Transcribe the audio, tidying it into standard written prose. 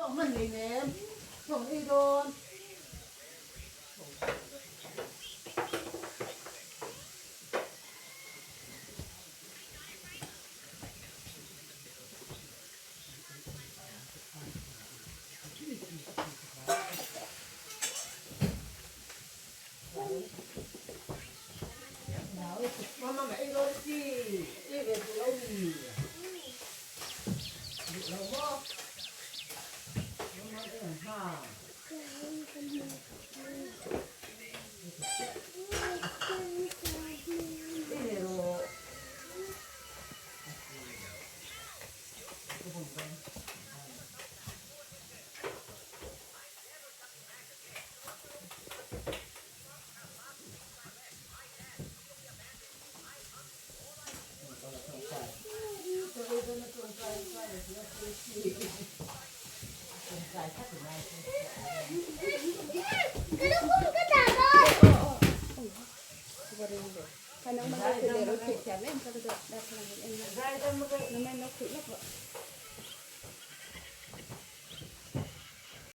Hman hleinem, chaw ei dawn. Mama ei dawn chi, ei ve duh lo mi. Duh lo maw? Mama ei ang ha. Ei ve rawh.